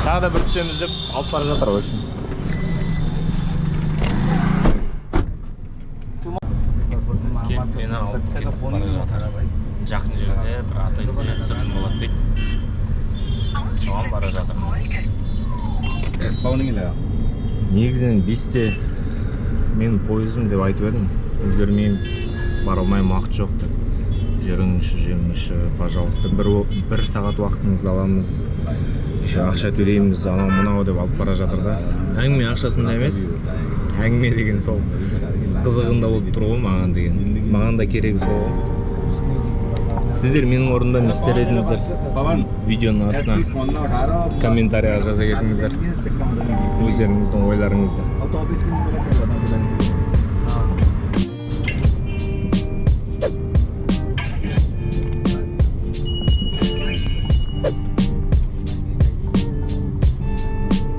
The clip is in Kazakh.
Тағы да бір түсеміз деп алып бара жатыр, в общем. Келіп, мені алып кетіп бара жатыр. Жақын жерде бір отельде түсірілім болады дейді, соған бара жатырмыз. Негізінен 5-те менің пойызым деп айтып едім, үлгермеймін, бара алмаймын, уақыт жоқ деп. Жүріңізші, жүріңізші, пожалуйста, бір сағат уақытыңызды аламыз, еще ақша төлейміз, анау мынау деп алып бара жатыр да. Әңгіме ақшасында емес, әңгіме деген сол қызығында болып тұр ғой маған деген. Маған да керегі сол ғой. Сіздер менің орнымда не істер едіңіздер? Видеоның астына комментарийға жаза кетіңіздер өздеріңіздің ойларыңызды.